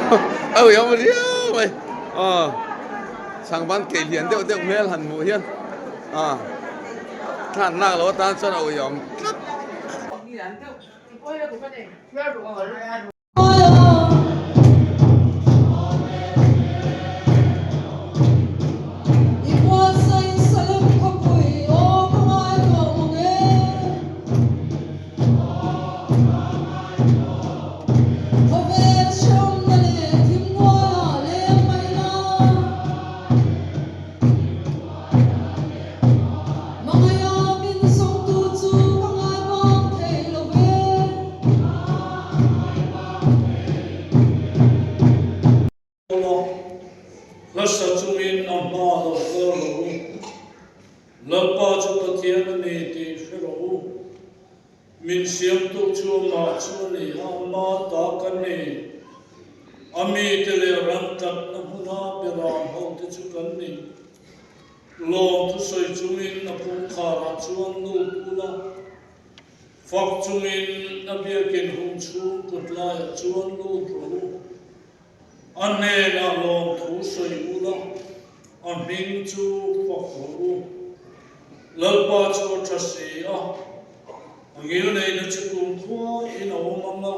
A uiawm riau mai aw chhangban keih lian deuh deuh hmel han hmuh hian aw thlan lak loh atan chuan a uiawm tlat. I buatsaih Salem khawpui aw ka ngai tawh mang e. Khawvel hrehawmna leh thimhnuaiah leng mai la. Mangaia min zawngtu chu ka ngai bang thei lo ve. Hla sa chungin a hma lo kal rawh u. Lalpa chu Pathian a ni tih hre rawh u. Min siamtu chu amah chu a ni a, ama ta ka ni. A mite leh ram tlatna hmuna beram hote chu kan ni. Lawm thusawi chungin a kawngkharah chuan lut ula. Fak chungin a biakin hung chhung kut laiah chuan lut rawh u. A hnenah lawmthu sawi ula, a hming chu fak rawh u. Lalpa chu a tha si a, a ngilneihna chu kumkhuain a awm ang a,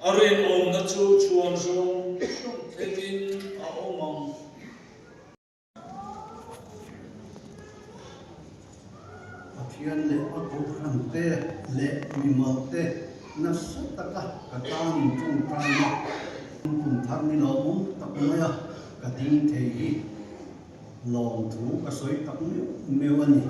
a rinawmna chu chhuan zawng zawng thlengin a awm ang. Pathian leh a kohhran te leh mimal te nasa taka ka tan in tawngtaina kum thar ni lo awm tak maia ka ding thei hi lawmthu ka sawi tak meuh meuh a ni.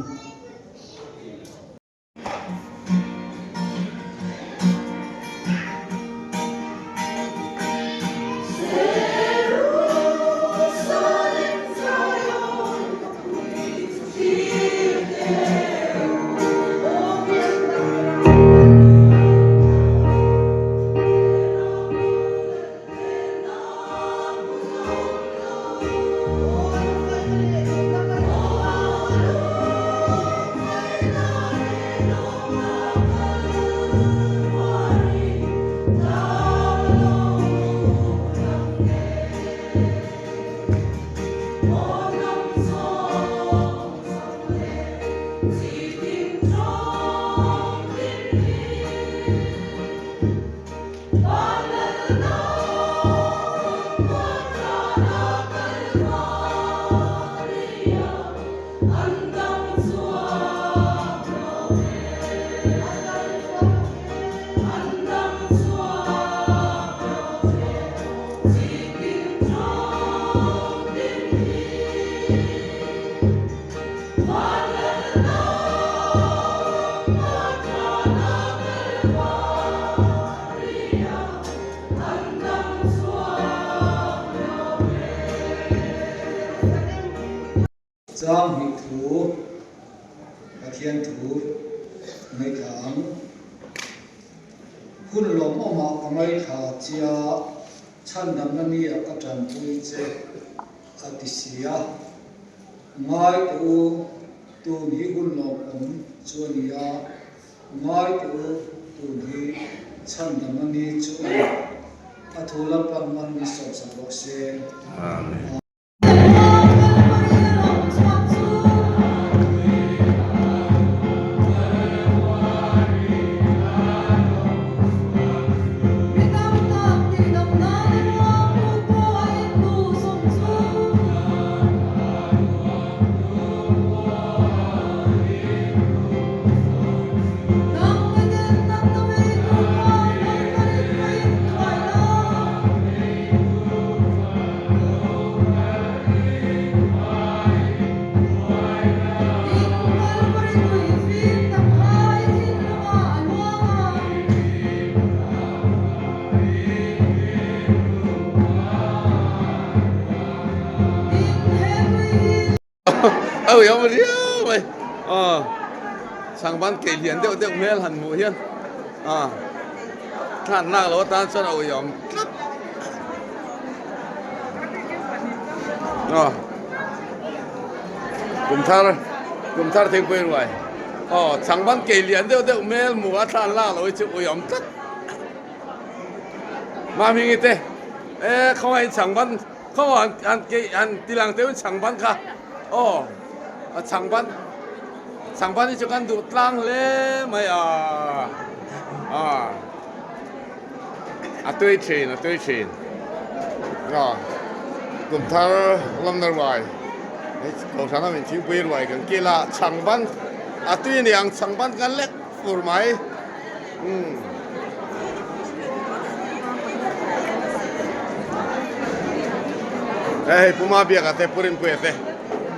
Chang hnih thu Pathian thu ngaithla ang. Hun lawmawmah ka ngaithla chia, chhandamna nia ka tanpui che a ti si a. Ngai teh u, tun hi hun lawmawm chu a ni a. Ngai teh u, tun hi chhandamna ni chu a ni. A thu Lalpan man min sawmsak rawh se. Amen. A uiawm riau mai aw chhangban keih lian deuh deuh hmel han hmuh hian aw thlan lak loh atan chuan a uiawm tlat aw kum thar kum thar thingpui ruai aw chhangban keih lian deuh deuh hmel hmuh a thlan lak loh hi chu uiawm tlat. Mah hming i te. E khawngaih in chhangban khawngaw an an keih an tilang teuh in chhangban kha aw a chhangban chhangban hi chu kan duh tlang hle mai a a a tui thin a tui thin a kum thar lamna ruai hei kohhran a min thingpui ruai kan kil a chhangban a tui a ni ang chhangban kan lek fur mai. Hei Puma biak a te Pu Rinpuia te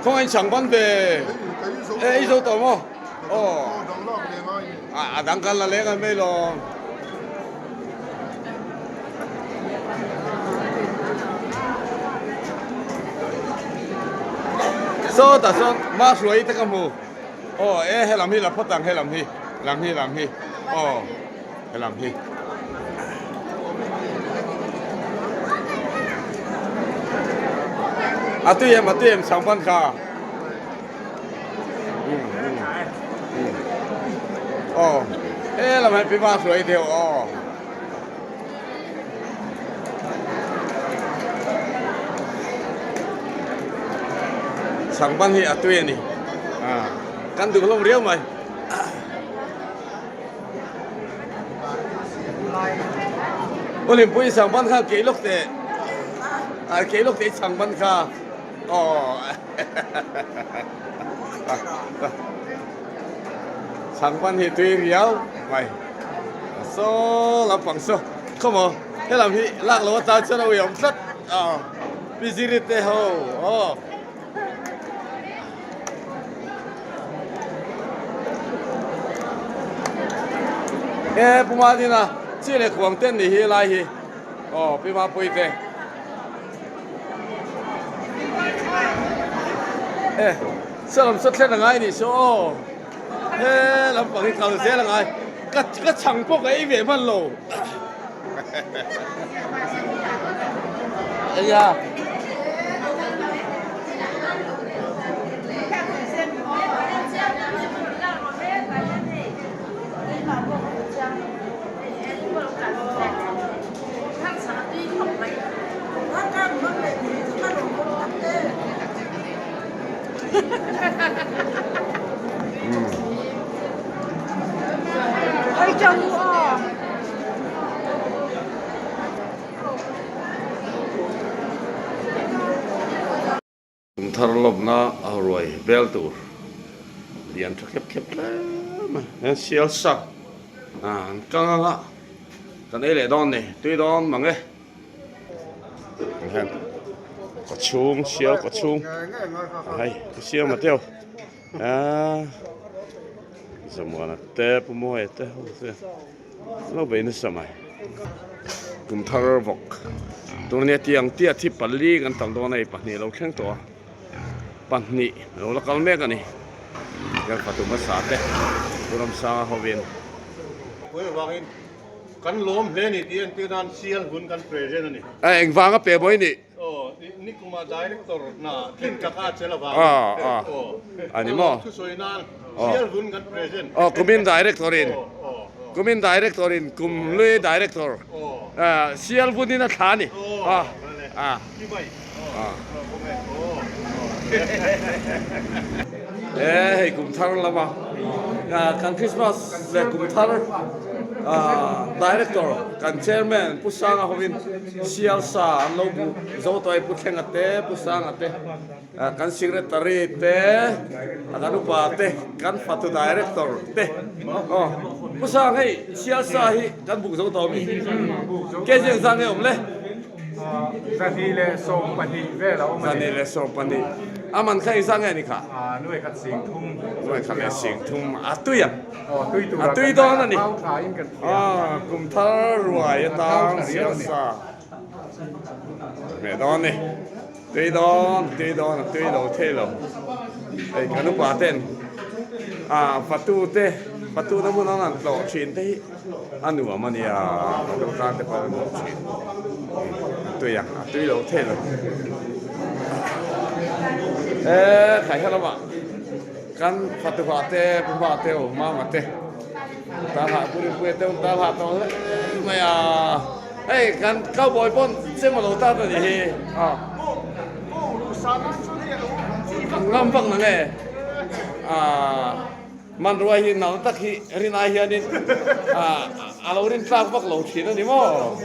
khawngaih in chhang ban ve e i zo tawh maw aw a dang kan la leng an mai lawm. Sawtah sawn Mahruai te ka hmu. Aw e helam hi la phawt ang helam hi lam hi lam hi aw helam hi. A tui em a tui em chhangpan kha. Aw helam hi pi ma hruai deuh aw. Chhangban hi a tui a ni kan duh hlawm riau mai. U Limpui chhangban kha kei lawk teh a kei lawk teh i chhangban kha aw chhangban hi tui riau mai. Saw lampang saw khawmaw helam hi lak lo atan chuan a uiawm tlat a pi ziri te ho aw. E pu Madina chi leh khuang ten ni hi lai hi aw pi Mapui te e saw lam saw thlen angai nih saw aw. He lampang hi kal zel angai ka ka chhang pawh ka ei ve hman lo eia Kum thar lawmna a ruai vel tur lian tha khep khep hle mai hian sial sa an kang anga kan ei leh dawn ni tui dawn mang e. Hian kaw chhung sial kaw chhung hei ka siam a teuh aaa Zamuana te Pu Mawia te ho te lo bei nasa mai kum thar vawk tur nia tiang tia thi pali kan tam dawn a hei pahnih lo thleng tawh a pahnih lo la kal mek a ni hian fatu hmasa te Pu Ramsanga hovin. Kan lawm hle ni tih entir nan sial hun kan present a ni. A engvang a pe mawi ni? Aw, nikuma director hna tlin tak a chel avangin. Aw, a ni maw? Thusawi nan sial hun kan present. Aw, kumin director in. Kumin director in kum hlui director. Sial hun in a thla a ni. Aw, ki mai. E hei kum thar lama kan Christmas leh kum thar director kan chairman Pu Sanga hovin sial sa an lo bu zo tawh a Pu Thlenga te Pu Sanga te kan secretary te kan upa te kan fatu director te aw Pu Sang hei sial sa hi kan buk zo tawh a mi ke ziang zang nge awm le. 220 vel a awm a ni. 220. A man kha engzah nge a ni kha? Nuai khat sing thum. Nuai khat leh sing thum. A tui ang. Aw, tui tur a tui dawn a ni. A thau tha in kan hria. Kum thar ruai atang siam sa. Hmeh dawn ni. Tui dawn, tui dawn, a tui lo thei lo. Hei kan upa ten a fatu te, fatu na hmun an han tlawh thin te hi a nuam a nia, fatu tan te pawh an tlawh thin. A tui ang, a tui lo thei lo. E khai kha lamah kan fatu hah te, pu hma te, mama te, ta hah puri pui te, ta hah tawh hle mai a. Hei kan cowboy pawn chem alo tan a nih hi. Ngam vak na nge. Hmanrua hi nal tak hi rin ai hianin a lo rin tlak vak lo thin a ni maw?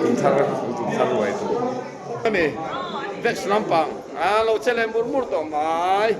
Tum thar tum thar ruai tur a ni. Vex lampang a lo che leh mur mur tawh mai.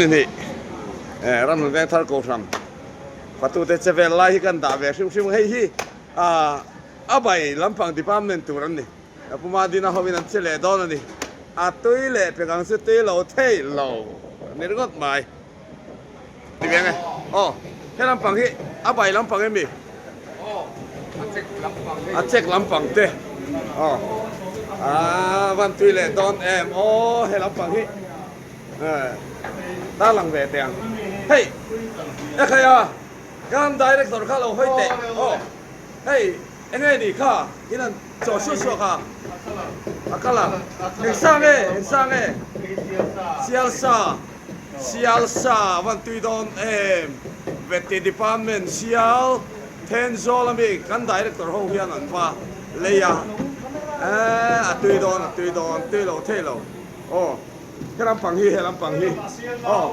Ni ram veng thar ko hram fatute chevel lai hi kan dah ve hrim hrim hei hi a bai lampang department tur an ni. Ka pu Madina ho in an che leh dawn a ni. A tui leh pek ang chu tui lo thei lo ni ringawt mai. Ti ve nge. Aw, he lampang hi a bai lampang em mi? Aw, a check lampang hei. A check lampang te. Aw, a van tui leh dawn em. Aw, he lampang hi tar lang ve teh ang. Hei, e khai a, kan director kha lo hawi teh. Aw, hei. Enge ni kha in an chaw suah suah kha a kal a eng sa nge eng sa nge sial sa sial sa a van tui dawn em veti department sial Thenzawl ami kan director ho hian an va lei a eh a tui dawn a tui dawn tui lo thei lo aw he lampang hi he lampang hi aw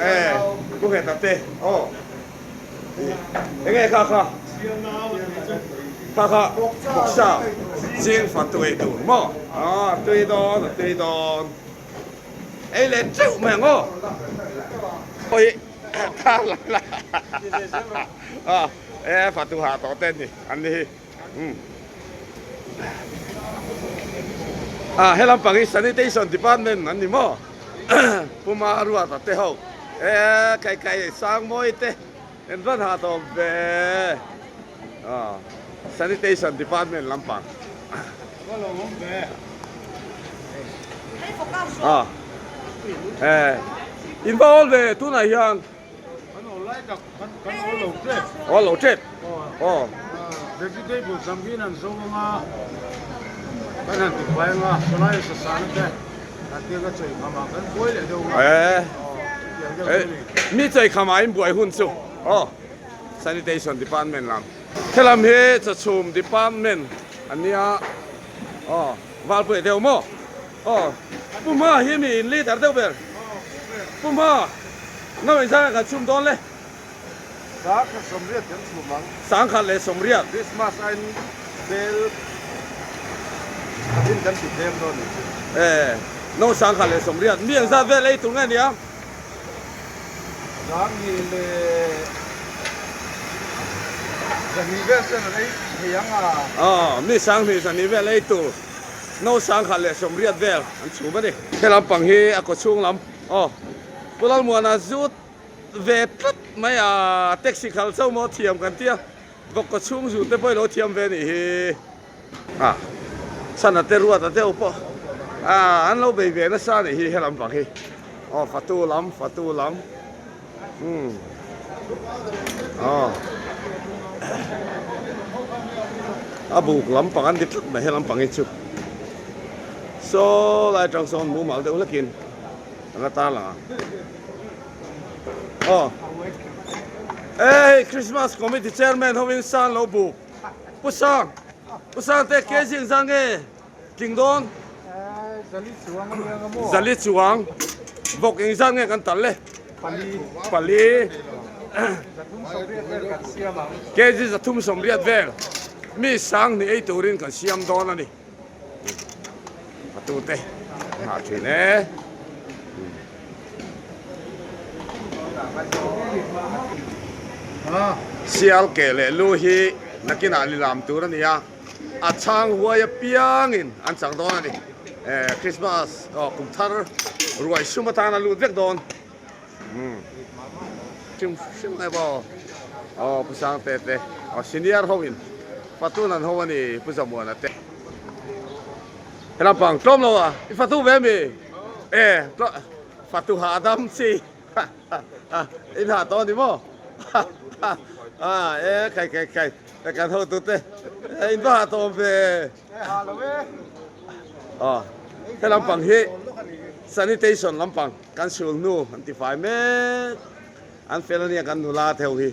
eh pu ngheta te aw. Enge kha kha kha kha bawksa zing fan tu ei tur maw a tui dawn a tui dawn ei leh teuh mai ang aw oi thar la la a e fatu ha tawh te ni an ni hi a helam pang hi sanitation department an ni maw puma ruata te ho e kai kai sang mawi te en van ha tawp ve a sanitation department lampang a e in va awl ve tunah hian Kan awl lai tak kan kan awl lo tep. Awl lo tep. Aw. Vegetable tam hian an zo anga kan han ti fai anga sawlai sa sa na te kan ti anga chawi kham ah kan buai leh deuh anga. Eh. Mi chawi kham ah in buai hun chu. Aw. Sanitation department lam. Helam hi chawchhum department an nia. Aw. Valpui deuh maw? Aw, Pu Hma hi mi in leader deuh ber. Pu Hma, no inzang ah kan chhum dawn le. Sangkhat sawmriat kan chhum ang. Sangkhat leh sawmriat. Christmas a in bel khat in kan ti tlem dawn nih chu. E, no sangkhat leh sawmriat. Mi engzat vel ei tur nge nia? Sanghnih leh zahnih vel chuan an ei thei ang a. Aw, mi sanghnih zahnih vel ei tur. No sangkhat leh sawmriat vel an chhum a ni. He lampang hi a kawchhung lam aw Pu Lalmuana zut ve tlat. mai a, taxi khal chauh maw thiam kan tia, vawk kaw chhung zu te pawh i lo thiam ve nih hi. A, chhan a te ruat a deuh pawh a an lo bei ve nasa nih hi helam pang hi, aw fatu lam fatu lam umm aw a buk lam pang an ti tlat mai helam pang hi chu saw lai atang sawn mumal deuh hlekin an la tar lang ang aw hei Christmas committee chairman hovin san lo buk. Pu Sang, Pu Sang te ke zing zang nge tling dawn? Zali chuang a nia nga maw? Zali chuang. Vawk eng zat nge kan tal le? Pali. Pali. 380 vel kan siam ang. KG 380 vel mi sang hnih ei turin kan siam dawn a ni. A tute nghah thin e. Sial ke leh lu hi nakinah lilam tur a ni a, a chhang huai apiangin an chang dawn a ni. Christmas aw kum thar ruai sum atana lut vek dawn. Hrim hrim mai maw aw Pu Sangte te aw senior ho in fatu nan ho a ni Pu Zamuana te. Helam pang tlawm lo a i fatu ve mi e fatu ha dam chi in ha tawh a ni maw a e khai khai khai kan hotu te in va ha tawh ve. Aw helam pang hi sanitation lampang kan sul hnu an ti fai mek an fel ania kan nula theu hi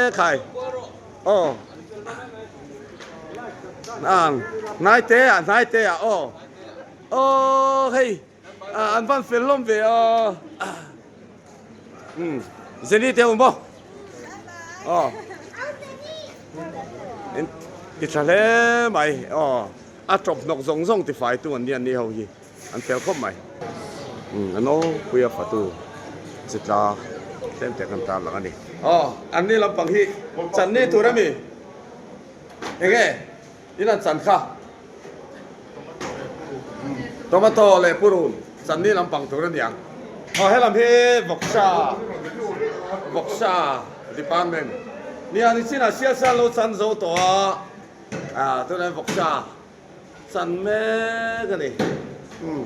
e khai aw ang hnai te ah hnai te ah aw aw hei an van fel hlawm ve aw um Jenny te awm maw aw in ti tha hle mai aw a tawp hnawk zawng zawng ti fai tu an ni an ni ho hi. An fel khawp mai. Umm a nawlpui a fatu chi tla tlem te kan tar lang a ni. Aw an ni lampang hi chan ni tur a mi? Enge in an chan kha? Tomato leh purun chan ni lampang tur a ni ang. Aw helam hi vawksa vawksa department nia nichinah sialsa an lo chan zo tawh a, ah tunah hian vawksa Chan mek a ni. Umm.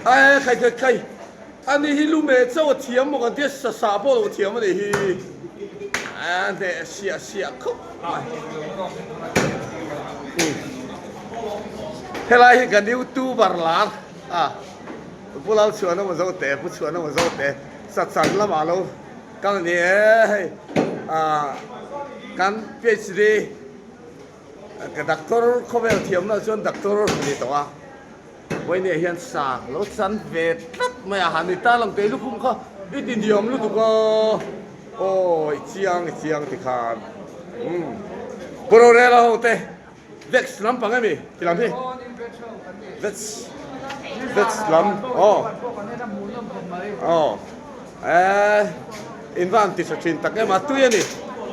Ae khai khai khai. Ani hi lu meh chauh a thiam maw kan tia sa sa pawh lo thiam a nih hi. A hneh siah siah khawp mai. Umm. Helai hi kan youtuber lar a Pu Lalchhuana maw zo te, Pu Chhuana maw zo te sa chan lamah lo kal a ni e hei. Ah kan PhD. Ka doctor khawvel thiamna chuan doctor a ni tawh a, vawinia hian sa lo chan ve tlat mai a, han ni ta lang tei lukhum kha i ti hniam lutuk a, aw i chiang i chiang ti khan umm Pu Rorela ho te vex lampang emi ti lam hi vex vex lam aw aw eh in va han ti tha thin tak em a tui a ni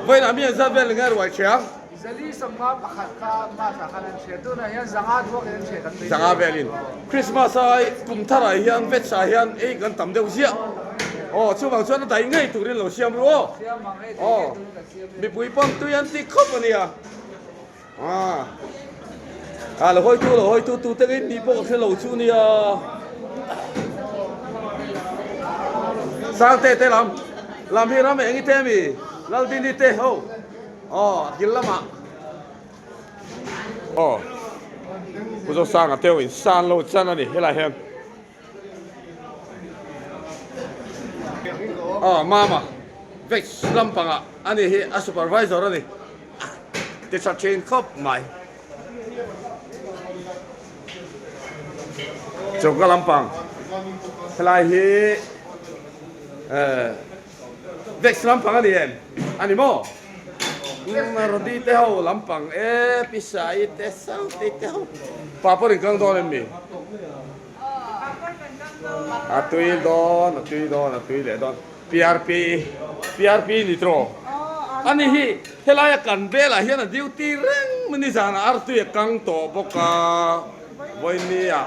vawiinah mi an zat vel nge ruai thiang. Zali 51 kha March ah khan an hria. Tunah hian zanga duak in an hria kan beisei. Zanga velin Christmas a kum tharah hian veg ah hian ei kan tam deuh ziah. Aw chuvang chuan a daih ngei turin lo siam ru aw. Aw mipui pawn tui an ti khawp a nia. Ah ah lo hawi tu lo hawi tu tu te ngei ni pawh ka hre lo chu nia. Sangte te lam lam hi ram eng i te ami Laldini te ho. Aw a kil lamah aw Pu Zosanga te in san lo chan a ni helai hian aw mama veg lampangah a ni hi a supervisor a ni ti tha thin khawp mai choka lampang helai hi eh. Vex lampang a ni em? A ni maw? Umm Rodi te ho lampang e, Pisai te, Saute te ho. Papawr in kang dawn em mi? A tui dawn, a tui dawn, a tui leh dawn. PRP, PRP ni tawh. A ni hi, helaia kan velah hian a duty reng mai ni zanah artui a kang tawh bawk a. Vawinia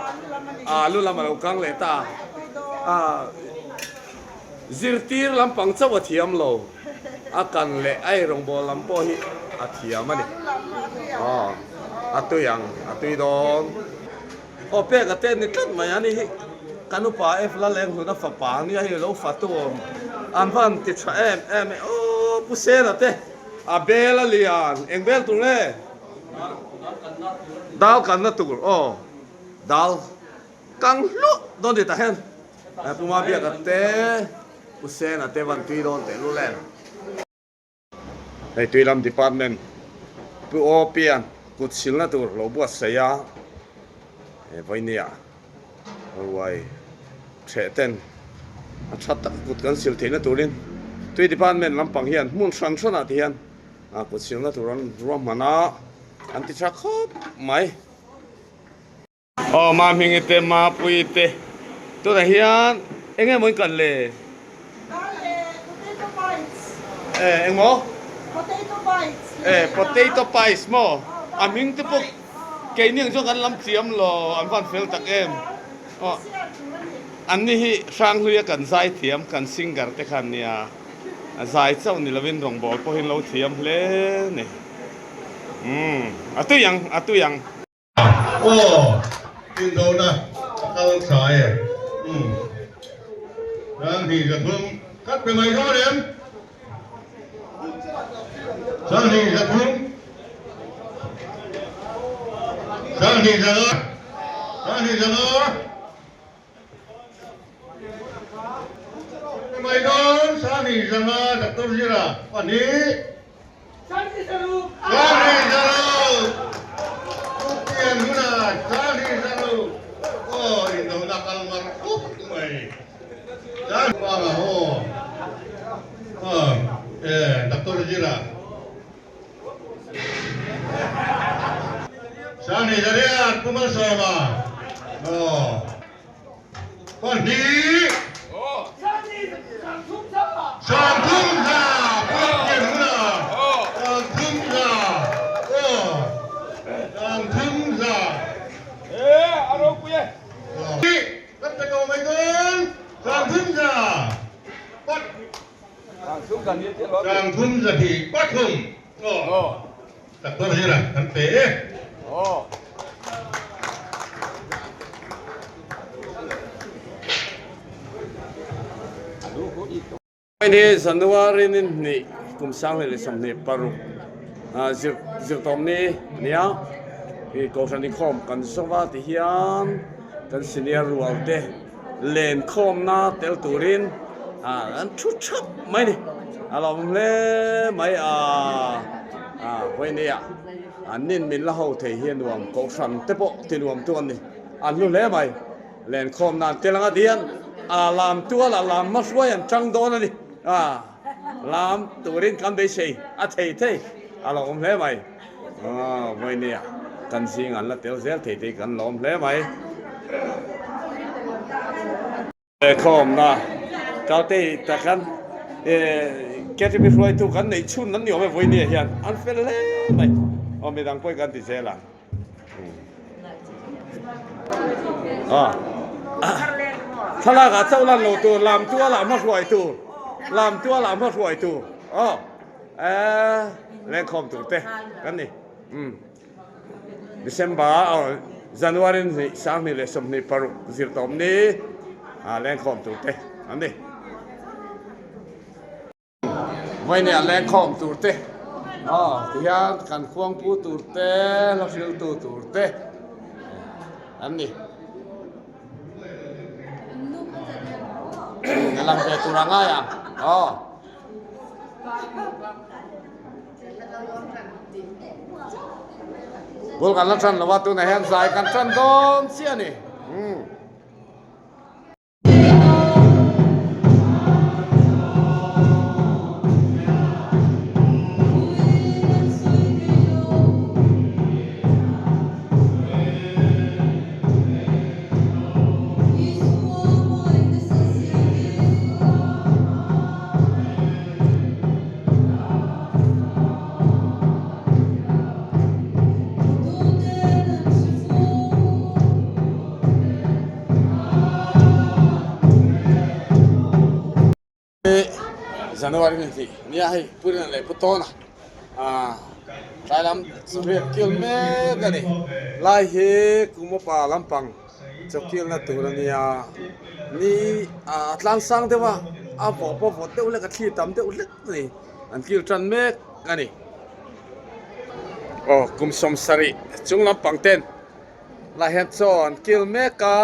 alu lam a lo kang leh ta a. Zirtir lampang chauh a thiam lo, a kan leh a eirawngbawl lam pawh hi a thiam a ni. Aw, a tui ang, a tui dawn. Aw pek a te ni tlat mai a ni hi kan upa F Lalenghluna fapa nia hei lo fatu awm an van ti tha em em e aw Pu Sena te a bel a lian eng bel tur nge dal kanna tur aw dal kang hluah dawn ti tah hian Pu Mabiaka te Pu Sena te van tui dawn teh lul em. Hei Tuilam Department Pu Aw Pian kut silna tur lo buatsaih a, he vawinia ruai ṭheh ten a ṭha tak kut kan sil theihna turin Tui Department lampang hian hmun hran hranah te hian kut silna tur an ruahman a, an ti ṭha khawp mai. Aw Mahmingi te Mapuii te tunah hian eng emaw in kan le? Potato bites. Eh engmaw? Potato bites. Eh potato pies maw? A hming te pawh keini ang chuan kan lam thiam lo an van fel tak em. Aw an ni hi Hranghluia kan zai thiam kan singer te khan nia a zai chauh ni lovin rawngbawl pawhin lo thiam hle ni. Umm a tui ang a tui ang. Aw, indona a kal tha e. Umm. Sanghnih zathum khat pe mai dawn em? Sanghnih zathum. Sanghnih zanga. Sanghnih zanga. Pe mai dawn Sanghnih zanga Doctor Zira pahnih. Sanghnih zaruk! Pu Pian huna Sanghnih zaruk! Aw indona kal mar khawp mai. Sanghnih aw aw e Doctor Zira. Sanghnih zariat Pu Malsawma aw. Pahnih. Sangthum za Puak huna. Sangthum za. Aw. Sangthum za. E a ropui e. Kan pe tawh mai dawn. Sangthum za. Pat. Sangthum za hi pathum. Aw. Doctor Zira kan pe e. Hei hi January ni hnih kum sanghnih leh 26 zir zirtawm ni a ni a, hei Kohhran inkhawm kan zawk a ti hian kan senior rual te lenkhawmna tel turin an thu thap mai a ni a lo awm hle mai a vawinia an nin min la ho thei hi a nuam kohhran te pawh ti nuam tu an ni an hlu hle mai lenkhawmna an tel anga ti hian a lam tual a lam hmahruai an tang dawn a ni a lam turin kan beisei a thei thei a lo awm hle mai. Aw vawinia kan zing an la tel zel thei tih kan lawm hle mai. Khawmna kalte takan KTP hruaitu kan neih chhun an ni awm e vawinia hian an fel hle mai. Aw midang pawh kan ti zel ang. Thlalak ah chauh lan lo tur lam tual ah hmahruai tur lam tual ah hmahruai tur aw. Eee lengkhawm tur te kan ni umm December aw January ni 2026 zirtawm ni ah lengkhawm tur te an ni. Vawinia lengkhawm tur te aw tihian kan khuangpu tur te hla hriltu tur te an ni. A lang ve tur a ngai ang aw. Bul kan la tan lo a tunah hian zai kan tan dawn chiah a ni. January ni hnih nia hei Purina leh Pu Tawna ah tlai lam chawhriat kil mek a ni. Lai hi kum upa lampang chaw kilna tur a nia ni ah tlang sang deuh a a vawh pawh vawt deuh hlek a thli tam deuh hlek a ni an kil tan mek a ni. Aw kum 70 chung lampang ten lai hian chaw an kil mek a.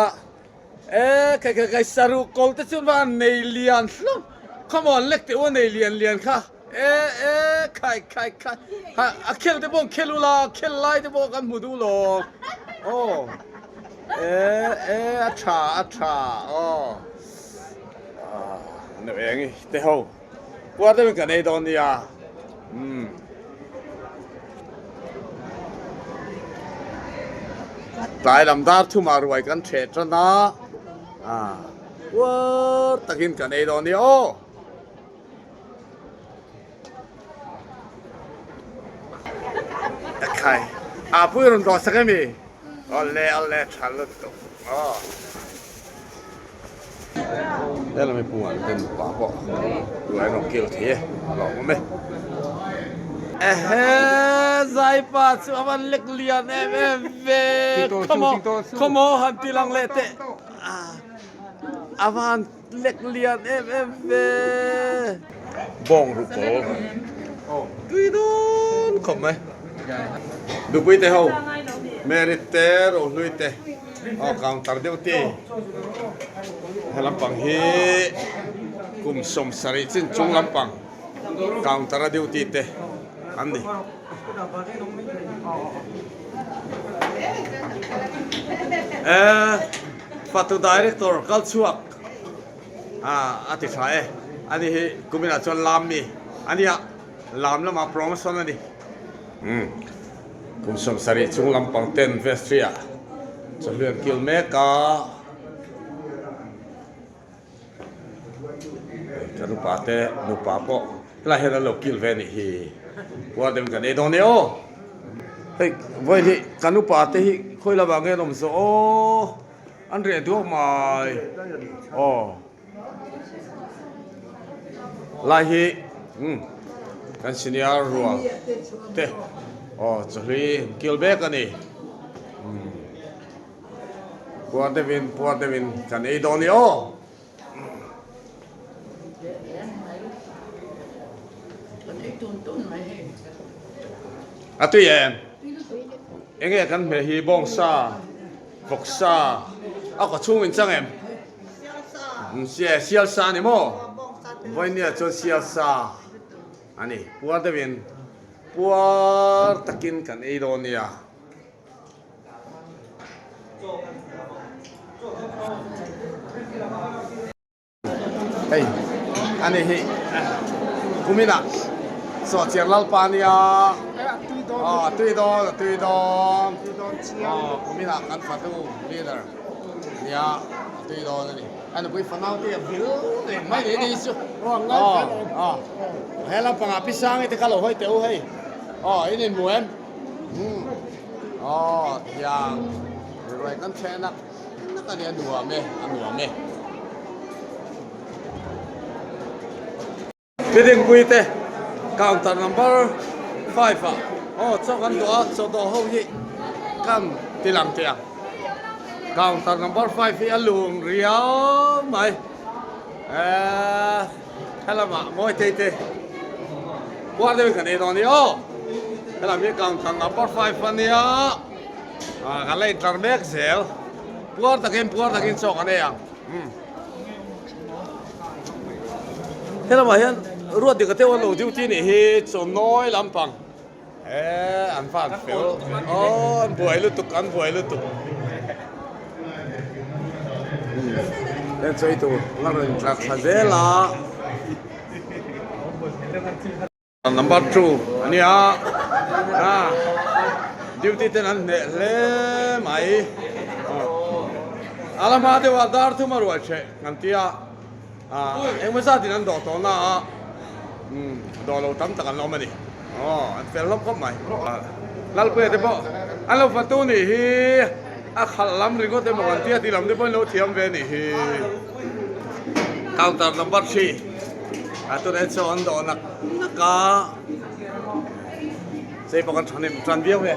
E kai kai kai saruh kawl te chuan va an nei lian hlawm come on lek teh u a nei lian lian kha e e khai khai khai ha a khel te pawh an khel ula khel lai te pawh kan hmu duh lo aw e e a tha a tha aw neuh eng i te ho puar deuhin kan ei dawn nia umm. Tlai lam dar thumah ruai kan ṭheh ṭan a, uar takin kan ei dawn nia aw. Khai, a pui rawn dawh sak emi? Awle awle ṭha lutuk aw. Helami pungah ten nupa pawh ruai an rawn kil thei e, a lawmawm e. Ehe Zaipa chu a van lek lian em em ve, khawmaw khawmaw han ti lang leh teh, a van lek lian em em ve. Bawng rukawl tui dawn khawp mai. Nupui te ho Merit te Rohlui te. Aw counter deuh te he lampang hi kum 70 chin chung lampang counter a duty te an ni. Eh fatu director kal chhuak a ti tha e ani hi kuminah chuan lam mi ania lam lamah promotion ani. Umm kum 70 chung lampang ten vestry ah chawhlian kil mek a ka nupa te nupa pawh helai hian an lo kil ve anih hi puar deuhin kan ei dawn e aw hei vawi hi ka nupa te hi khawi lamah nge an awm zawh aw an reh duak mai aw. Lai hi umm kan senior rual te aw chawhlui kil bek a ni umm puar deuhin puar deuhin kan ei dawn a ni aw. A tui em? Enge kan hmeh hi bawngsa vawksa a kaw chhung in chang em? Sial sa a ni maw? Vawinia chuan sial sa a ni. Puar deuhin puar takin kan ei dawn nia. Hei a ni hi kuminah Sawhchiar Lalpa nia. Aw a tui dawn a tui dawn. Aw kuminah kan fatu leader. Nia, a tui dawn a ni. A nupui fanau te a vil reng mai ni ni chu. Aw, aw. He lampangah pi Sangi te kha lo hawi teh u hei. Aw, in inhmu em? Umm. Aw, tihian ruai kan theh nak nak a ni, a nuam e, a nuam e. Thidingpui te counter number 5 ah aw chaw kan duh a chaw dawh ho hi kan ti lang teh ang counter number 5 hi a lung riau mai eee helamah mawi tei te puar deuhin kan ei dawn a ni aw helam hi counter number 5 a nia ah kan la intlar mek zel puar takin puar takin chaw kan ei ang. Helamah hian ruat dik a teuh an lo duty nih hi chawnawi lampang eh an van fel aw an buai lutuk an buai lutuk heng chaw ei tur la rawn intlar thla zel a. Number 2 a nia a duty ten an hneh hle mai a la hma deuh a dar thum a ruai hreh kan tia engemaw zat in an dawh tawh na a dawh lo tam tak an la awm a ni aw an fel hlawm khawp mai Lalpuia te pawh an lo fatu nih hi a khalh lam ringawt emaw kan tia tih lam te pawh an lo thiam ve nih hi counter number 3. A tunah chaw an dawh nak nak a, chei pawh kan thahnem tan viau e.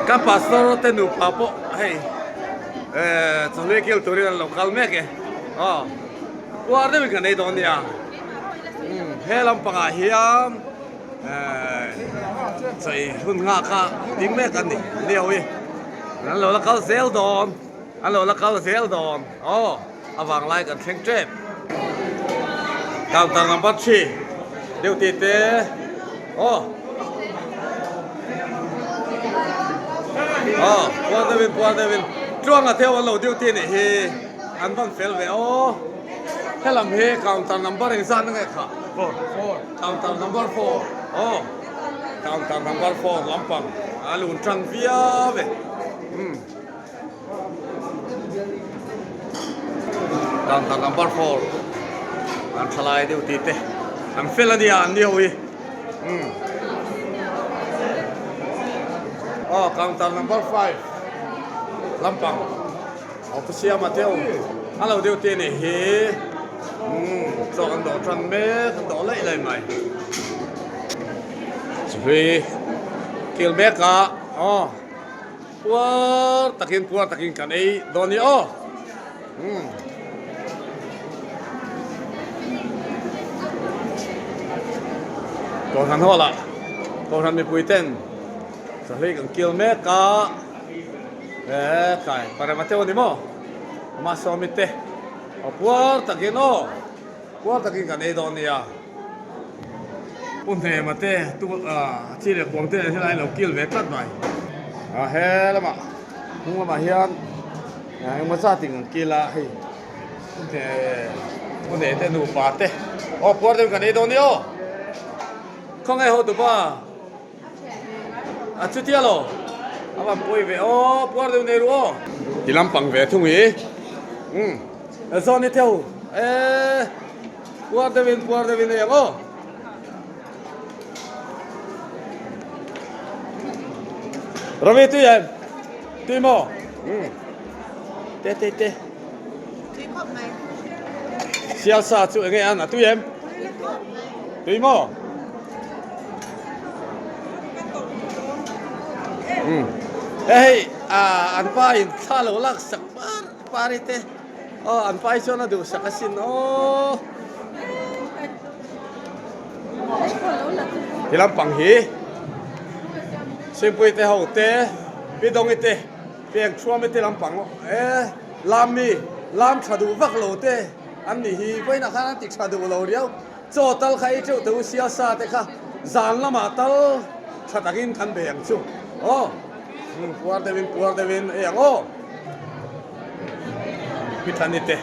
Ka pastor te nupa pawh hei eh chawhlui kil turin an lo kal mek e. Aw puar deuhin kan ei dawn nia. He lampangah hian eh chawei hun nghak kha ding mek an ni lio hi. An lo la kal zel dawn. An lo la kal zel dawn aw a vang lai kan thleng tep. Counter number 3 duty te aw aw puar deuhin puar deuhin tluanga theu an lo duty nih hi an van fel ve aw helam hi counter number engzat na nge kha 4 counter number 4 aw counter number 4 lampang a lun tan viau e umm. Counter number 4 an thalai deuh tih te an fel a nia an ni ho hi umm aw counter number 5 lampang official a teu a lo deuh te nih hi umm chaw an dawh tan mek an dawh laih laih mai chhui kil mek a aw. Puar takin puar takin kan ei dawn ni aw. Umm. Kohhran hall ah Kohhran mipui ten chahlui kan kil mek a. Eh kai parema teuh a ni maw? Amah sawmi te aw puar takin aw. Puar takin kan ei dawn nia. Pu Hnema te tu ah chi leh kuang te helai lo kil ve tlat mai. A he lamah hnung lamah hian engmaw zat in an kil a hei Pu Hne Pu Hne te nupa te aw puar deuhin kan ei dawn nia aw. Khawnge ho tupa a chutia lo a van pawi ve aw puar deuh nei ru aw. Ti lampang ve thung i umm. Zawn i theu e puar deuhin puar deuhin ei ang aw. Ravi tui em? Tui maw? Umm. Te te te. Tui khawp mai. Sial sa chu enge an a tui em? Tui maw? Umm. Hei an pa in thla lo lak sak par Pari te aw an pai chuan a duhsak asin aw. Ti lampang hi Simpui te ho te Pi Dongi te Pi Engthuami te lampang e lam mi lam tha duh vak lo te an ni hi vawiinah khan an ti tha duh lo riau chaw tal kha ei teuh teuh u sia sa te kha zan lamah tal tha takin kan bei ang chu aw puar deuhin puar deuhin ei ang aw. Pitlani te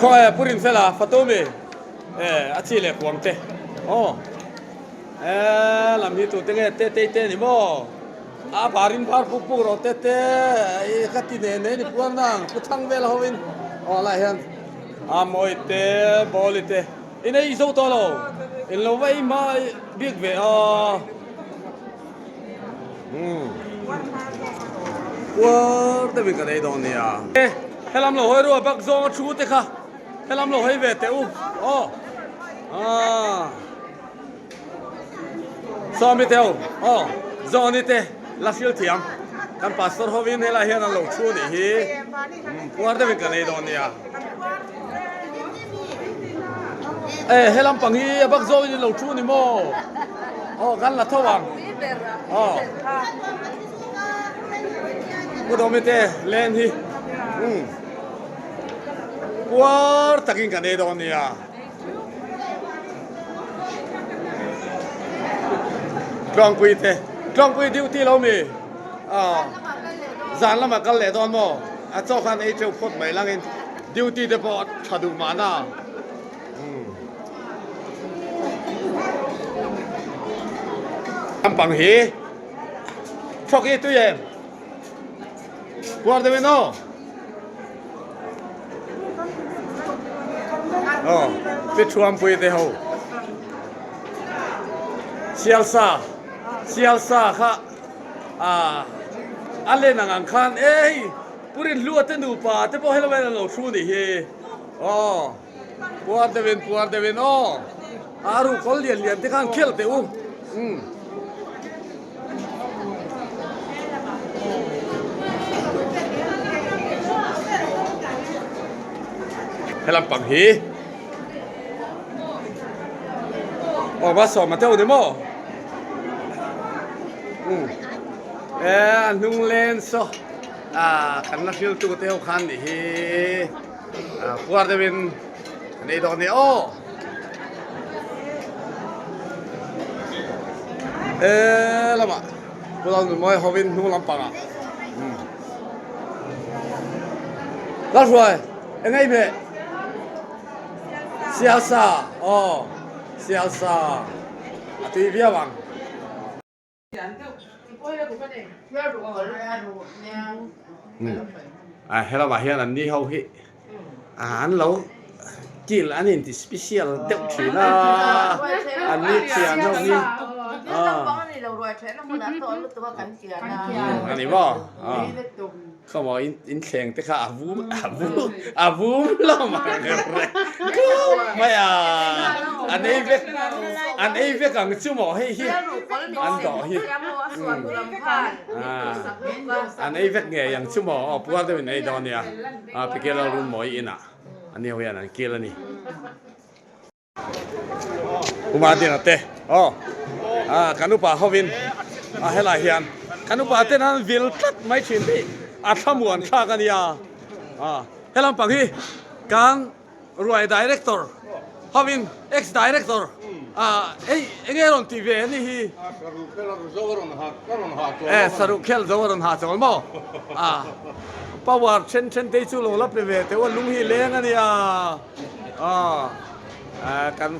Khawngaih Pu Rinfela Fatumi a chi leh kuang te aw e lam hi tute nge te tei te ni maw a varin var puk puk rawh te te ka ti ne ne ni puang nang pu thang vel ho in aw lai hian a mawi te bawli te In ei zo tawh lo. In lo va ei hma bik ve a. Umm. Puar deuhin kan ei dawn nia. E, helam lo hawi ruah bak zawng a thu te kha. Helam lo hawi ve teh u. Aw. Ah. Sawmi te ho. Aw. Zawni te la hril thiam. Kan pastor hovin helai hian an lo thu nih hi. Puar deuhin kan ei dawn nia. E he lampang hi a bak zawk in lo thu ni maw aw kan la tho ang aw pu dawmi te len hi um puar takin kan ei dawn nia tlawngpui te tlawngpui duty lo mi aw zan lamah kal leh dawn maw a chaw khan ei teuh phawt mai langin duty te pawh tha duh mahna lampang hi thawk hi tui em puar deuh in aw aw pi thuampui te ho sialsa sialsa kha. A a len ang ang khan e hei Pu Rinhlua te nupa te pawh helai an lo thu nih hi aw puar deuhin puar deuhin aw a ru kawl lian lian te khan khel teh u umm. Helam pang hi aw va sawm a teuh ni maw. E a hnung len saw ah kan la hriltu te ho khan nih hi ah puar deuhin an ei dawn a ni aw e lamah pulau nunmawi hovin hnung lampangah Lalhruai eng ei hmeh sialsa aw sialsa. A tui viau ang. A helamah hian an ni ho hi an lo kil an inti special deuh thin a an ni thian ho hi a ni maw Khawmaw in in thleng te kha a vum a vum a vum lo mai khawp mai a an ei vek an ei vek ang chu maw hei hi an dawh hi an ei vek ngei ang chu maw aw puar deuhin ei dawn nia a Pikela room mawi inah an ni ho hian an kil a ni. Uma ding ate aw ah kan upa hovin a helai hian kan upa ten an vil tlat mai thin hi a thlamuan thlak a nia ah helam pang hi kan ruai director hovin ex director ah hei enge rawn tih ve ani hi eh saruh khel zo a rawn ha chawl maw ah power then then te chu lo la pe ve teuh a lung hi leng a nia. Kan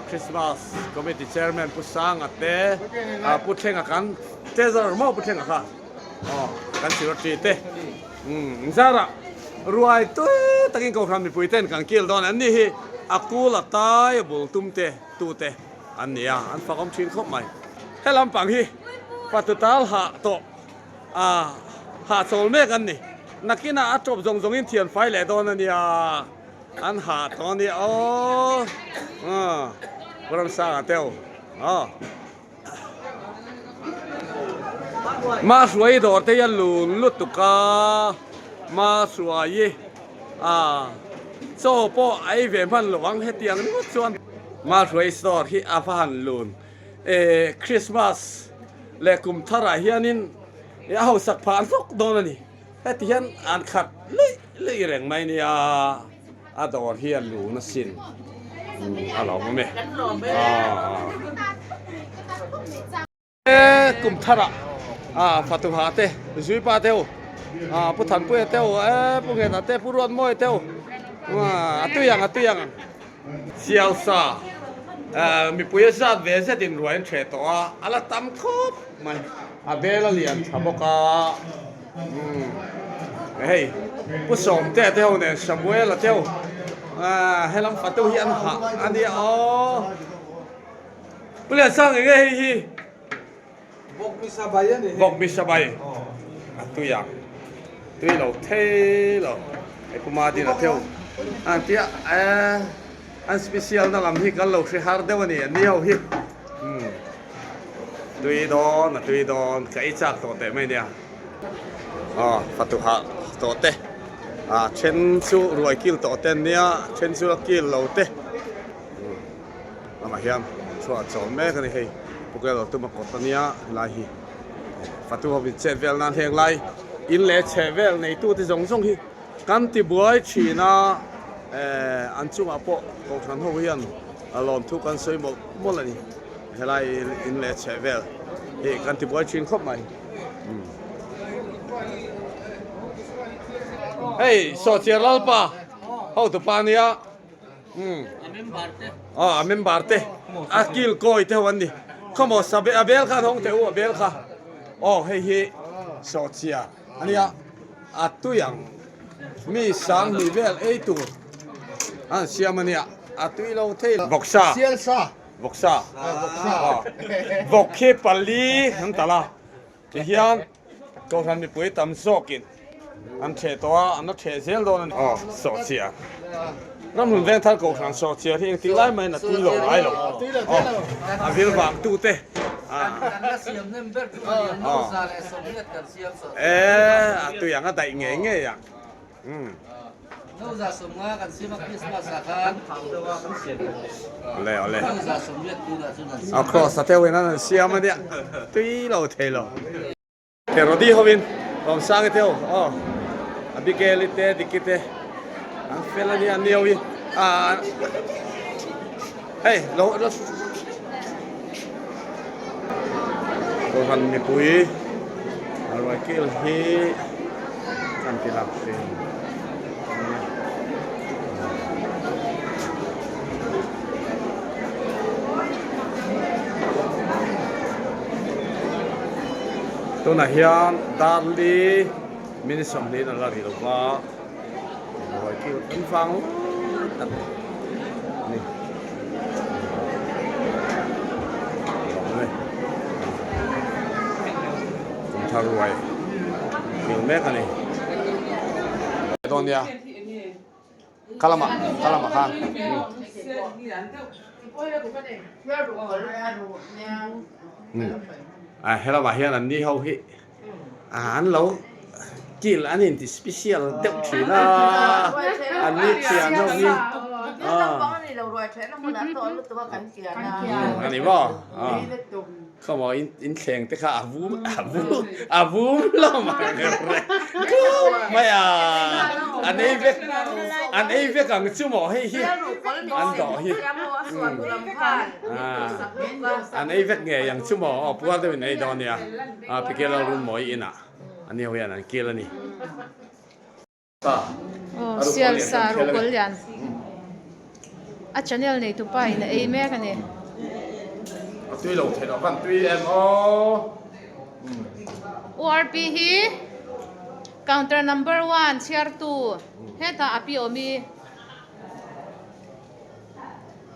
Christmas Committee Chairman Pu Sanga te, Pu Thlenga kan Treasurer maw Pu Thlenga kha kan Secretary te zara ruai tui takin Kohhran mipui ten kan kil dawn an ni hi a kul a tai a bul tum te tu te an ni a an fakawm thin khawp mai. He lampang hi fatu tal hah tawh hahchawl mek an ni. Nakinah a tawp zawng zawngin thian fai leh dawn a nia. An hah tawh a nia aw Ramsanga te aw Mahruai dawr te hi a lun lutuk a Mahruai a chaw pawh a ei ve hman lo ang hetiang ringawt chuan Mahruai store hi a va han lun e Christmas leh kum tharah hianin a hausak phah hlawk dawn a ni. Heti hian an khat luih luih reng mai nia, a dawr hi a lun asin a lo awm e. E kum tharah a Fatuha te Zuipa te ho Pu Thanpuia te ho e Pu Nghena te Pu Ruatmawia te ho a tui ang a tui ang Sialsa mipui a zat ve zetin ruai an hreh tawh a, a la tam khawp mai. A bel a lian tha bawk a, umm hei Pu Sawmtea te ho nen Samuela te ho helam fatu hi an hah a nia aw. Pu Liansang eng nge hei hi? Vawkmisabai a ni hei. Vawkmisabai a tui ang, tui lo thei lo hei Pu Madina te ho an tia an special na lam hi kan lo hre har deuh a ni an ni ho hi umm. Tui dawn a tui dawn ka ei chak tawh teh mai nia aw fatu hah tawh te a then chu ruai kil tawh te an nia then chu a kil lo te lamah hian chhuah chawl mek a ni hei pukel lo tum a kawt a nia helai hi fatu ho in chet vel nan heng lai in leh chheh vel neitu te zawng zawng hi kan ti buai thin a eh an chungah pawh kohhran ho hian lawmthu kan sawi mawlh mawlh a ni. Helai in leh chheh vel hi kan ti buai thin khawp mai. Hei Sawhchiar Lalpa hotu pa nia a member te a kil kawi te ho an ni. Khawmaw sabe a bel kha an hawng teh u a bel kha. Aw hei hi Sawhchiar ania a tui ang mi 2000 vel ei tur an siam ania a tui lo thei lo. Vawksa. Vawksa. Vawk hi pali an tal a, tihian Kohhran mipui tam zawkin an ṭheh tawh a, an la ṭheh zel dawn a ni. Aw, sawhchiar. Ramhlun Vengthar Kohhran sawhchiar hi engtik lai mahin a tui lo ngai lo. Aw, a vil vang tute. Aw, e, a tui ang a daih ngei ngei ang. Awle awle. A cross a teuhin an han siam a nia. Tui lo thei lo. Herodi hovin Lawmsangi te ho aw Abigail-i te Diki te an fel a nia an ni ho hi ah hei lo lo Kohhran mipui a ruai kil hi kan ti lang thin ania. Tunah hian Darli minute 20 a la ri lo va, ruai kil kan vang lai tak a ni. Kum thar ruai kil mek a ni. Dawn nia. Kalama kalama kha. A helamah hian an ni ho hi an lo kil an inti special deuh thin a an ni thian ho hi a ni maw Khawmaw in in thleng te kha a vum a vum a vum lo mai khawp mai a an ei vek an ei vek ang chu maw hei hi an dawh hi an ei vek ngei ang chu maw aw puar deuhin an ei dawn nia a Pikel Lalrunmawi inah an ni ho hian an kil a ni. Aw sial sa ruhkawl lian a channel nei tupa in a ei mek a ni. A tui lo theih loh khan tui em aw. URP hi counter number one chhiartu hetah a pi awmi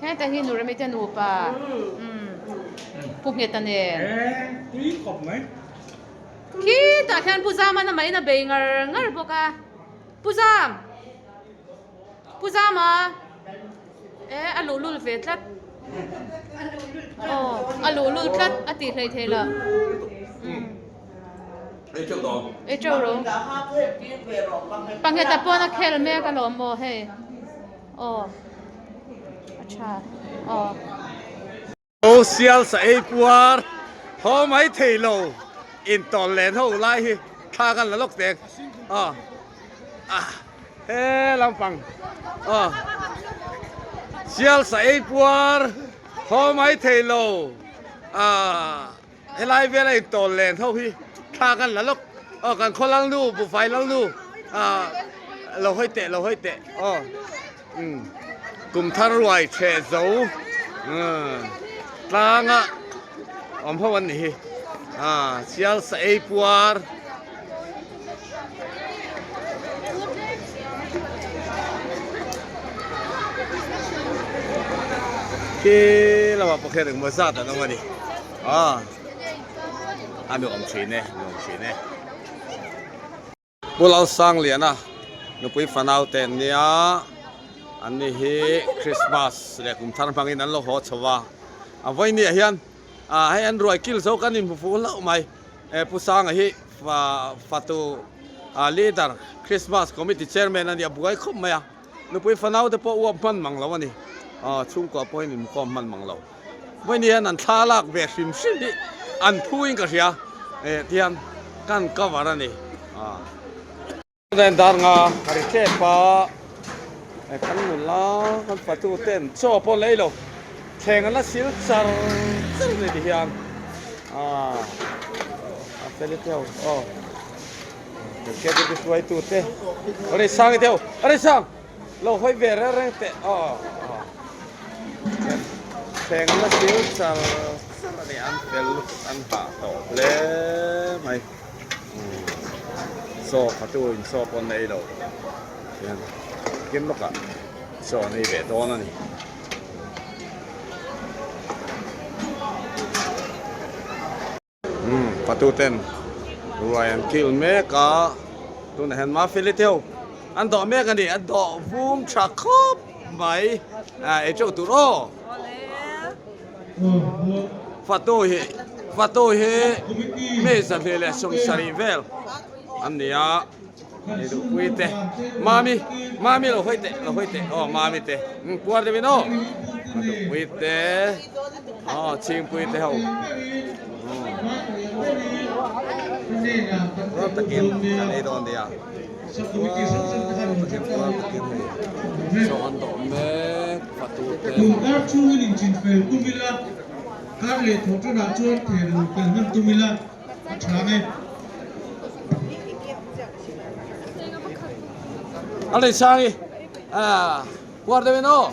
heta hi Nuremi te nupa Pu Ngheta nen. Tui khawp mai. Khitah khian Pu Zama na mahin a bei ngar ngar bawk a, Pu Zam! Pu Zama! E a luhlul ve tlat. Aw a luhlul tlat a tih hleih theih loh. Ei teuh ro. Pangheta pawn a khel mek alawm maw hei. Aw a tha aw. Social sa ei puar haw mai thei lo in tawn len ho lai hi thla kan la lawk tek a ah he lampang a sial sa ei puar haw mai thei lo a helai vela in tawn len ho hi thla kan la lawk aw kan khaw lal nu bufai lal nu a lo hawi teh lo hawi teh aw. Kum thar ruai chhe zo tlanga awm ho an ni hi sial sa ei puar khi lamah pawh khian engmaw zat an awm a ni a nuam thin e nuam thin e. Pu Lalsangliana nupui fanau te an nia, an ni hi Christmas leh kum thar hmangin an lo haw chho a, a vawiin ah hian ah hei an ruai kil zo kan inhmu fuh hlauh mai, Pu Sanga hi fatu leader Christmas committee chairman a nia buai khawp mai a, nupui fanau te pawh uap hman mang lo a ni, chhungkua pawhin inkhawm hman mang lo. Vawiin hian an thla lak ve hrim hrim hi an phu in ka hria eh tihian kan cover a ni a. Dar nga a ri tlep a eh kan nula kan fatu ten chaw pawh lei lo thleng an la sil char char a ni ti hian a a fel teuh aw KTP hruaitu te a rei sang teuh a rei sang. Lo hawi ve reng reng teh aw Thleng na thil char char a ni an fel lutuk an hah tawh hle mai Chaw kha chu in chaw pawh an ei lo hian kim lawkah chaw an ei ve dawn a ni. Umm patu ten. Ruai an kil mek a, tunah hian Mafeli te ho an dawh mek a ni, a dawh vum tha khawp mai ah ei teuh tur aw. Fatu hi Fatu hi mi 270 vel an ni a, ei duh pui te Mami Mami lo hawi teh lo hawi teh aw Mami te puar deuhin aw a duh pui te aw chhingpui te ho. Puar takin kan ei dawn nia. Puar takin puar takin hei chaw an dawh mek fatu te. Tun kar chhungin inchinfel tum ila, kar leh thawh tanah chuan thehluh fel hman tum ila a tha ang e. A lei sang i puar deuh in aw.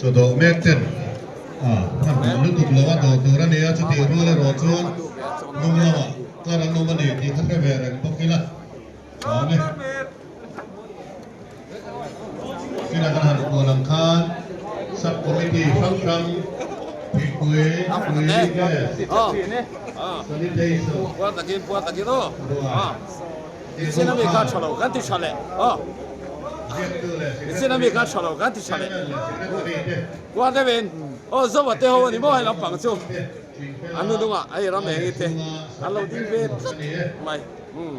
Chawdawh mek ten a hmanhmawh lutuk lo a dawh tur a ni a, chutih rual erawh chuan hnung lamah tlar an awm a ni tih kha hre ve reng bawk ila vang e. China kan han kual ang khan sub committee hrang hrang thingpui, tui, gas, sanitation, ruai. Nichin ami kha tha lo kan ti tha leh aw Nichin ami kha tha lo kan ti tha leh Kuar deuh in aw Zoa te ho ani maw hei lampang chu an nu hnungah hei ram eng i te an lo ding ve tlat mai umm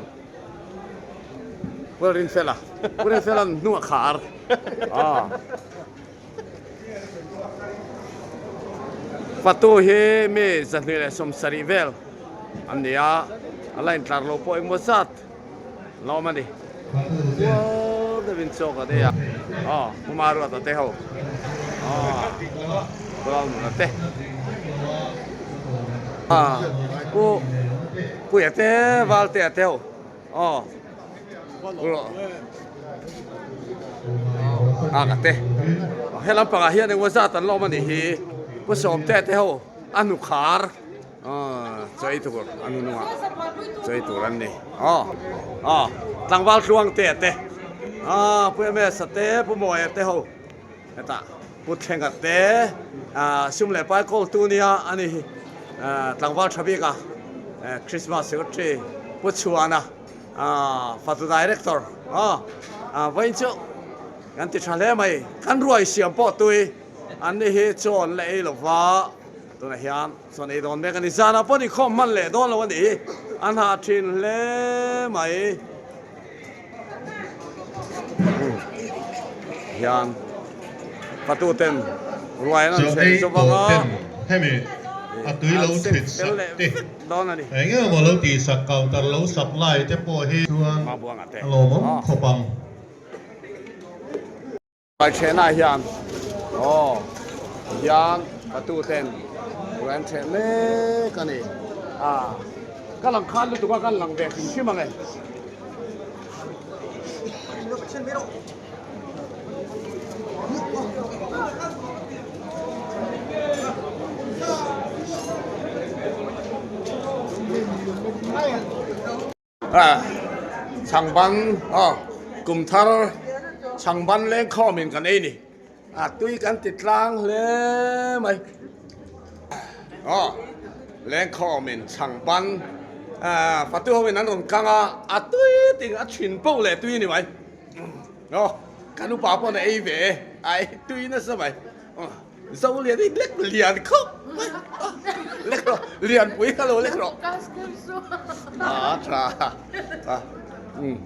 Pu Rinfela Pu Rinfela hnungah khar aw Fatu hi mi 270 vel an ni a, a la intlar lo pawh engmaw zat la awm a ni. Kual deuhin chawk a nei a, aw Puma Ruata te ho, aw Pulalnuna te, ah Pu Puia te Valtea te ho, aw. A ka te he lampangah hian engmaw zat an la awm a nih hi pu sawmte te ho a hnu khar chawi tur a hnu hnungah chawi tur an ni aw aw tlangval tluang te te ah pu ms a te pu mawia te ho hetah pu thlenga te ah sum leh pai kawl tu nia a ni hi tlangval tha bik a christmas secretary pu chhuana. Fatu Director vawiin chu kan ti tha hle mai. Kan ruai siam pawh tui an ni hi chaw an la ei lo va, tunah hian chaw an ei dawn mek a ni. Zanah pawh inkhawm hman leh dawn lo a ni. An hah thin hle mai. Hian fatu ten ruai an an chheh zawk ang a. Hemi a tui lo thlit sak te. Dawn a ni. Eng emaw lo tihsak counter lo supply te pawh hi chuan a lawmawm khawp ang. Ruai thenah hian aw hian fatu ten ruai an theh mek a ni. A ka lang khan lutuk a kan lang ve hrim hrim ang e. Chhangban aw kum thar chhangban leng khawmin kan ei ni a tui kan ti tlang hle mai aw leng khawmin chhangban fatu hoin an rawn kang a a tui ting a thin poh leh tui a ni mai. Aw, kan upa pawh na ei ve e, a ei tui nasa mai. Zo lian hi lek lian khawp mai. Lek rawh, lian pui kha lo lek rawh. A tha. A um.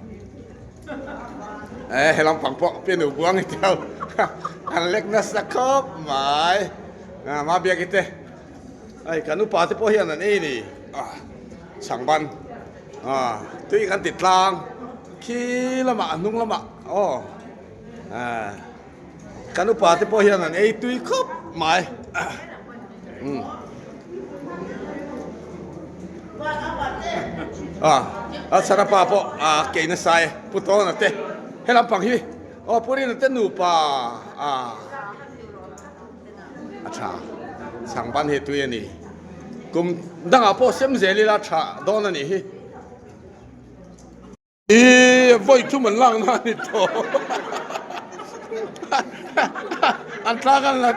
E he lampang pawh pianu buang i tel. An lek nasa khawp mai. A ma biak i te. Ai kan upa te pawh hian an ei ni. A chhangban. A tui kan ti tlang khi lamah a hnung lamah aw ah kan upa te pawh hian an ei tui khawp mai um a a sarapa pawh a kei nasa e pu tawna te he lampang hi aw pu rina te nupa a A tha. Chhangban hi tui a ni. Kum dangah pawh sem zel ila tha dawn a nih hi. I vawi thum an lak na a ni tawh. An tlak an la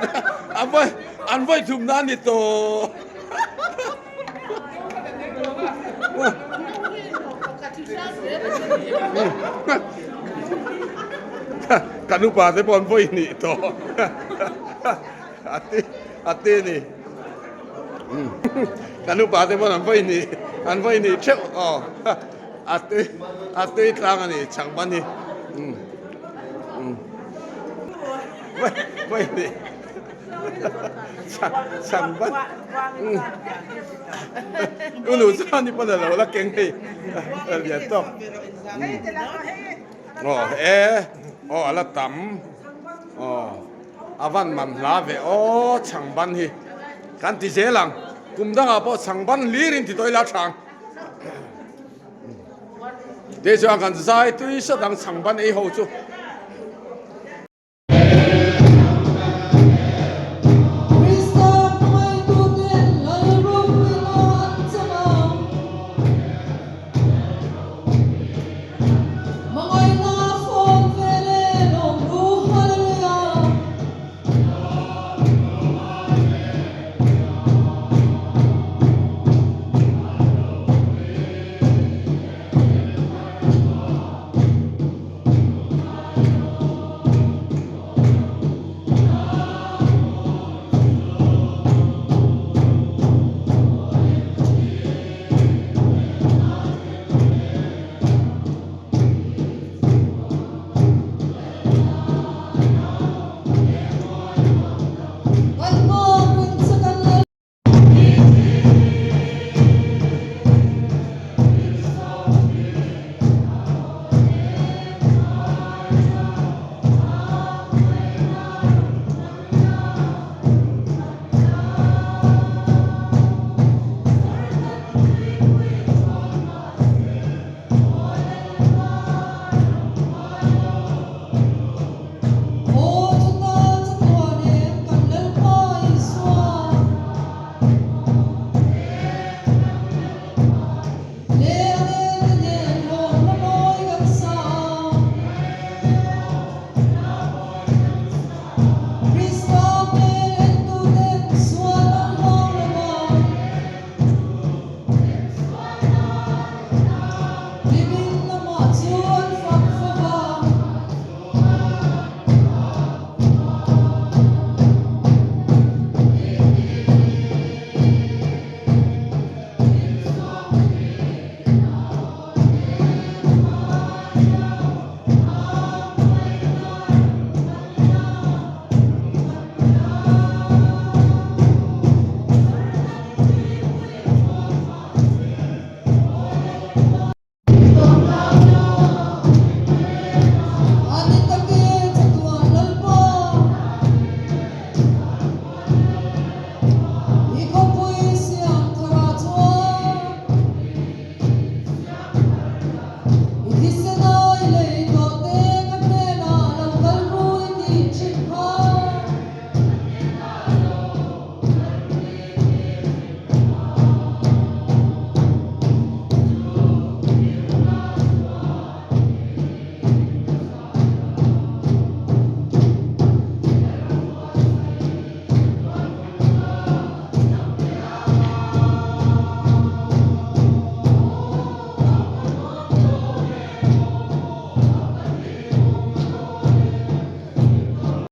a vawi. An vawi thum na ni tawh. Kan upa te pawh an vawi hnih tawh. A ti a ti ni. Kan upa te pawn an vawi hnih an vawi hnih theuh aw. A tui a tui tlang a ni changban hi. Vawi hnih. Changban. Unu chuan ni pawn a lo la keng hei a lian tawk. Aw e aw a la tam aw a van man hla ve aw changban hi kan ti zel ang kum dangah pawh changban hlir in ti tawh ila tha ang te chuan kan zai tui sat ang changban ei ho chu.